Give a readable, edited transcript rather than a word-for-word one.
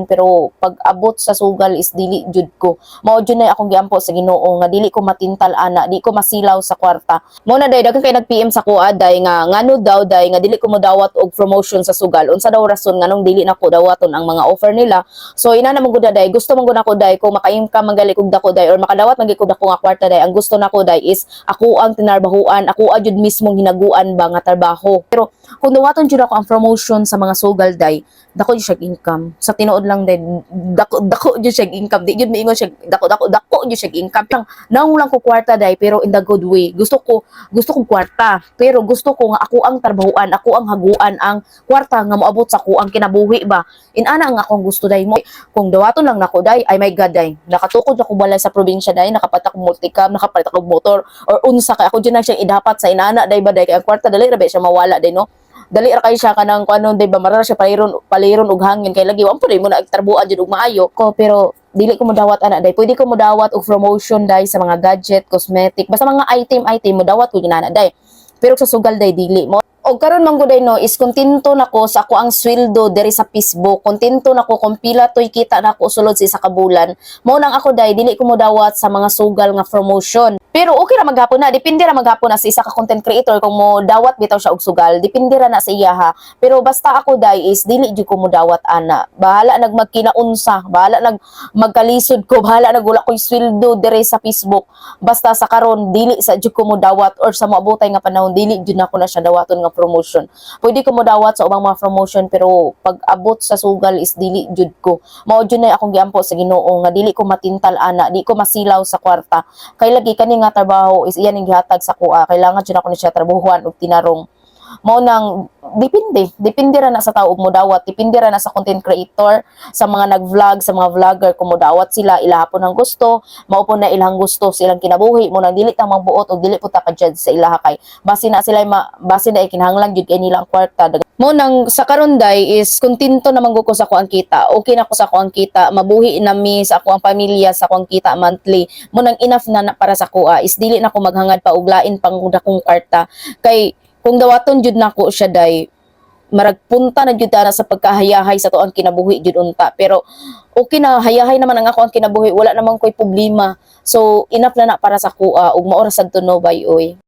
Pero pag abot sa sugal is dili jud ko. Mao jud na akong giampo sa Ginoo nga dili ko matintal ana, di ko masilaw sa kwarta. Mo na day, daghan kay nag-PM sa kuha day nga ngano daw day nga dili ko modawat og promotion sa sugal. Unsa daw rason nganong dili nako dawaton ang mga offer nila? So ina na man gud na day, gusto man gud nako day kung maka-income man gali kog dako day or makadawat man gid kog dako nga kwarta day. Ang gusto nako day is ako ang tinarbahuan, ako jud mismong hinaguan ba nga trabaho. Pero kung dawaton jud ako ang promotion sa mga sugal day, dako jud siya income. Sa tinuod lang day, dako dako jud siya income. Di jud miingon siya dako dako dako jud siya income. Lang naong lang ko kwarta day, pero in the good way. Gusto kong kwarta, pero gusto ko nga ako ang trabahuan, ako ang haguan ang kwarta nga moabot sa ako ang kinabuhi ba. Inana ang akong gusto day mo. Kung dawaton lang nako day, ay my God day. Nakatukod ako balay sa probinsya day, nakapalit ako multicab, nakapalit ako motor or unsa kay ako jud na siya idapat sa inana day ba day, kay ang kwarta dali ra ba siya mawala day, no? Dali ra kay siya kanang kung ano day ba, mara siya paliron paliron og hangin, kay lagi wa po day mo na tarbuan jud og maayo ko. Pero dili ko modawat ana day. Pwede ko modawat og promotion day sa mga gadget, cosmetic, basta mga item item modawat ko ginana day, pero sa sugal day dili mo. Og karon man gud no is kontento nako sa ako ang sweldo diri sa Facebook. Kontento nako kung pila toy kita nako sulod sa isa ka bulan. Mao nang ako day dili ko modawat sa mga sugal nga promotion. Pero okay ra maghapon na, depende ra maghapon na sa isa ka content creator kung mo dawat bitaw siya og sugal, depende ra na sa iya ha. Pero basta ako day is dili jud ko modawat ana. Bahala nag magkinaunsa, bahala nag magkalisod ko, bahala nag wala koy sweldo diri sa Facebook. Basta sa karon dili sa jud ko modawat or sa moabotay nga panahon dili jud nako na siya dawaton nga promotion. Pwede ko modawat sa ubang mga promotion, pero pag abot sa sugal is dili jud ko. Mao jud na akong giampo sa Ginoo nga dili ko matintal ana, di ko masilaw sa kwarta. Kay lagi kani nga trabaho is iyan ang gihatag sa kuha. Kailangan jud ako ni siya trabahuan og tinarong. Mao nang depende, depende ra na sa tao og modawat, depende ra na sa content creator, sa mga nag-vlog, sa mga vlogger kung modawat sila, ilaha po ng gusto, mao po na ilang gusto sa ilang kinabuhi. Mo nang dili ta magbuot og dili po ta ka-judge sa ilaha kay base na sila base na kinahanglan jud kay nila ang kwarta. Mo nang sa karon day is kontento naman ko sa ako ang kita. Okay na ko sa ako ang kita, mabuhi na mi sa ako ang pamilya sa ako ang kita monthly. Mo nang enough na, na para sa kuha is dili na ko maghangad pa og lain pang dakong kwarta. Kay kung dawaton jud nako siya day, marag punta na jud ta na sa pagkahayahay sa tuang kinabuhi jud unta. Pero okay na, hayahay naman ang ako ang kinabuhi, wala naman ko'y problema. So enough na na para sa kuha ug mao ra sad to, no, bay oy.